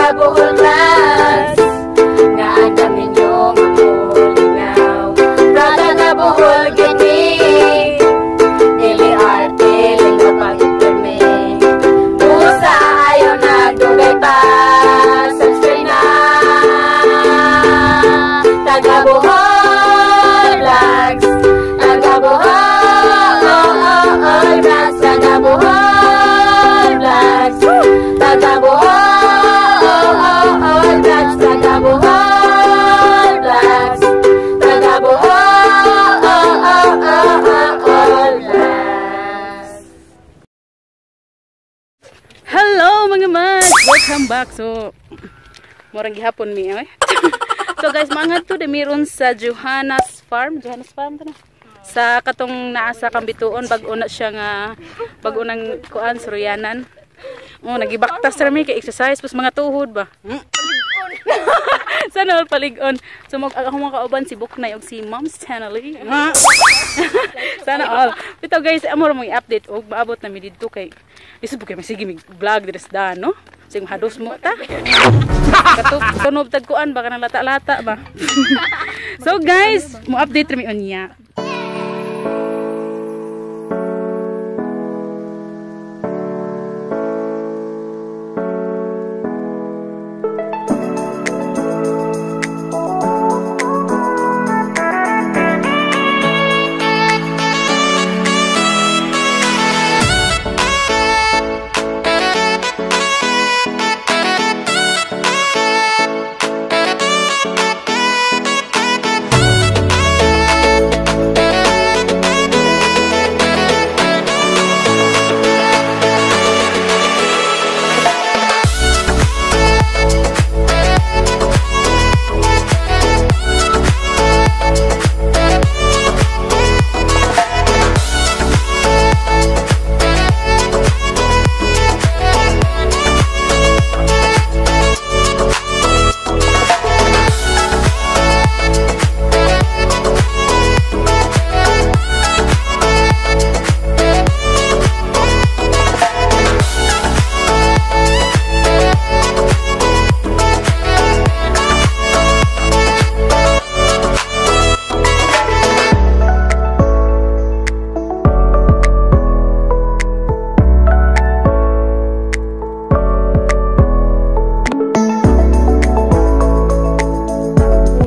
Taga Bohol Vlogs, nga andam ninyo mamulingaw. Proud taga Bohol gyud mi, dili arte lingaw pag-pirmi. Busa ayaw nagdugay pa, subscribe na. Taga Bohol Vlogs, Taga Bohol Vlogs, Taga Bohol Vlogs, Taga Bohol Vlogs, Taga Bohol Vlogs, Taga Bohol Vlogs. Hello mga mads! Welcome back. So, murang gihapon mi eh. So guys, mga to demiron sa Johanna's Farm. Johanna's Farm to na. Sa katong naa sa Kambituon, bag-o na siya nga bag-o nang kuan suruyanan. Oh, nagibaktas ra mi kay exercise pas mga tuhod ba. Sana all palig-on. So mag ako mga kauban si Buknay og si Mom Stanley. Sana all. Bitaw guys, amo ra mo i-update og maabot na mi didto kay lisod po kay masige mig vlog diri sa daan, no? Sige hados mo ta. Katug tunob tag kuan ba kanang lata-lata ba. So guys, mo update ra mi unya.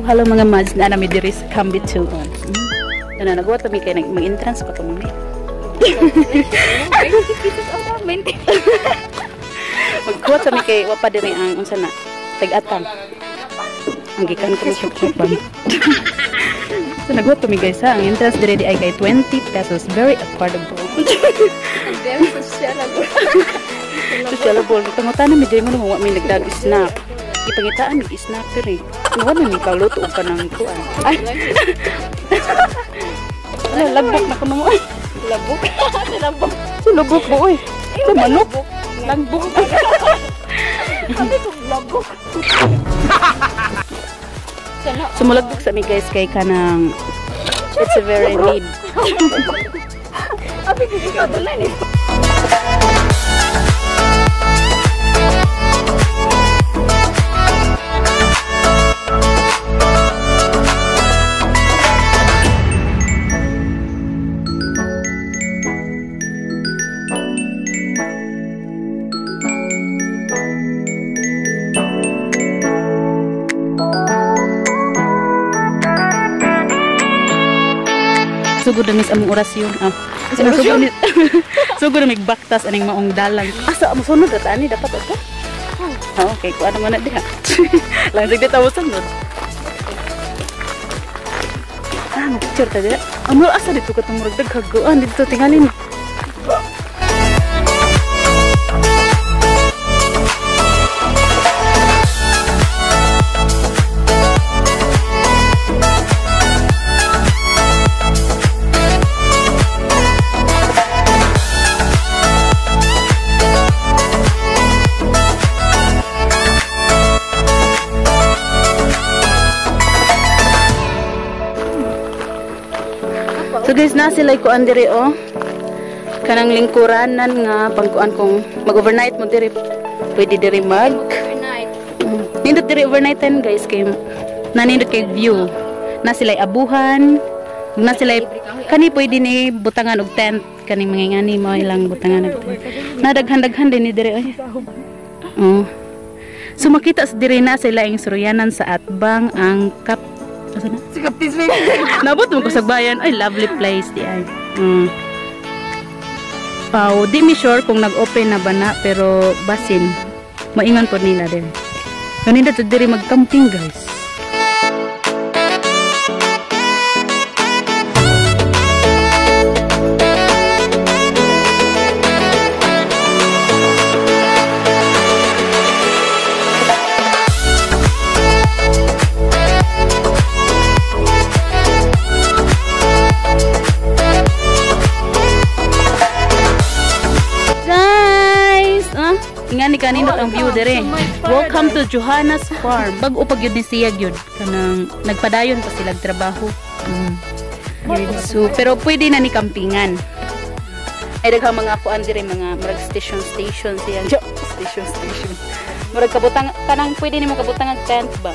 Hello mga mads, na nami diri sa Kambituon. Ano, nagwa kami kay mag-entrance pa kami. Magkuha kami kay wa pa diri ang unsa na tag-atang. Ang gikan ko sa shop. So nagwa kami guys ha, ang entrance diri di ay kay 20 pesos, very affordable. Very socialable. Socialable. Pangutan mi diri mo wa mi nagdag snack. Ipangitaan mig snack diri. Ano na mi kaluto og kanang kuan. Ay. Ala, lagbok na kuno mo. Labok. Labok. So labok bo oy. Sa manok. Lagbok. Sabi ko labok. So mulagbok sa mi guys kay kanang it's a very need. Abi ko ikaw dulan eh. Sugod na mis among orasyon. Ah. Sugod na mig baktas aning maong dalan. Asa mo sunod at ani dapat ato? Ah, okay, kuan man na diha. Lang sig dito mo sunod. Ah, picture ta diha. Amo asa dito ka tumurag daghaguan dito tingali ni. So guys, na sila kuan diri oh. Kanang lingkuranan nga pangkuan kung mag-overnight mo diri. Pwede diri mag overnight. Nindot diri overnightan guys kay nanindot kay view. Na sila'y abuhan, na sila'y kani pwede ni butangan og tent kani mga ngani mo ilang butangan og tent. Nadaghan-daghan din ni diri ay. Oh. So makita sa diri na sila ang suryanan sa atbang ang kap asa na? Si Kaptis. Nabot mo ko sa bayan. Ay, lovely place di ay. Pau, di mi sure kung nag-open na ba na pero basin maingon po nila din. Kanina to diri mag-camping guys. Ingani kanindot ang view dire. Welcome to Johanna's Farm. Bag-o pa gyud ni siya gyud kanang nagpadayon pa sila trabaho. So pero pwede na ni kampingan. Ay daghang mga kuan dire mga murag station station siya. Station station. Murag kabutang kanang pwede nimo kabutang ang tent ba.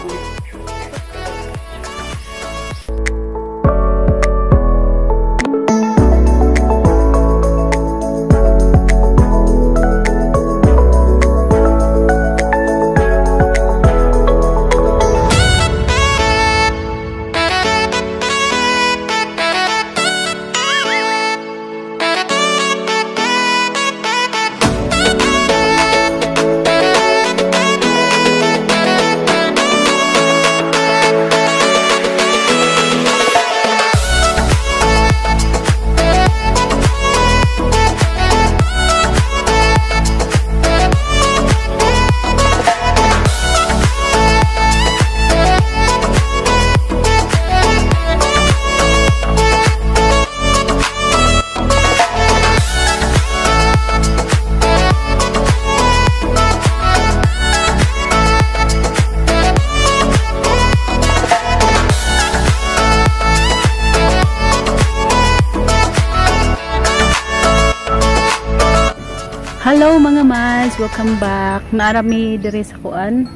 Hello mga mas, welcome back. Naarami diri sa kuan.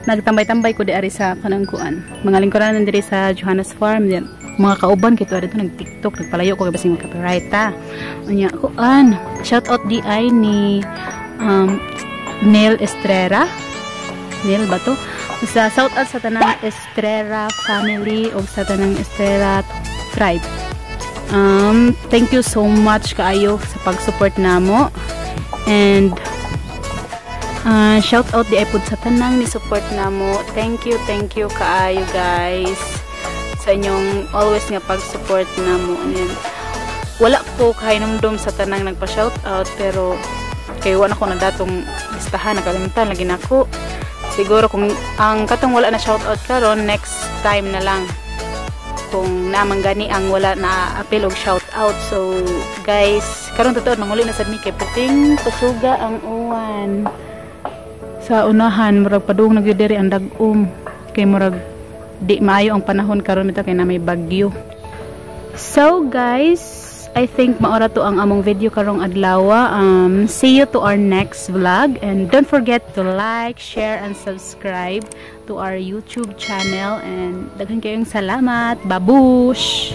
Nagtambay-tambay ko di ari sa kanang kuan. Mga lingkuranan diri sa Johanna's Farm din. Mga kauban kito ari to nag-TikTok, nagpalayo ko kay basing copyright ta. Unya kuan. Shout out di ay ni Neil Estrera. Neil ba to? Sa shout out sa tanang Estrera family o sa tanang Estrera tribe. Thank you so much kaayo sa pag-support namo. And shout out di ay pud sa tanang ni support namo. Thank you kaayo guys sa inyong always nga pag-support namo. And wala ko kahinumdum sa tanang nagpa-shout out pero kay wala ko na datong listahan, nakalimtan lagi nako. Siguro kung ang katong wala na shout out karon next time na lang kung naman gani ang wala na apil og shout out. So guys, karon totoo manguli na sad mi kay puting pasuga ang uwan. Sa unahan murag padung na gyud diri ang dag-om kay murag di maayo ang panahon karon bitaw kay na may bagyo. So guys, I think maora to ang among video karong adlaw. See you to our next vlog and don't forget to like, share and subscribe to our YouTube channel and daghan kayong salamat. Babush.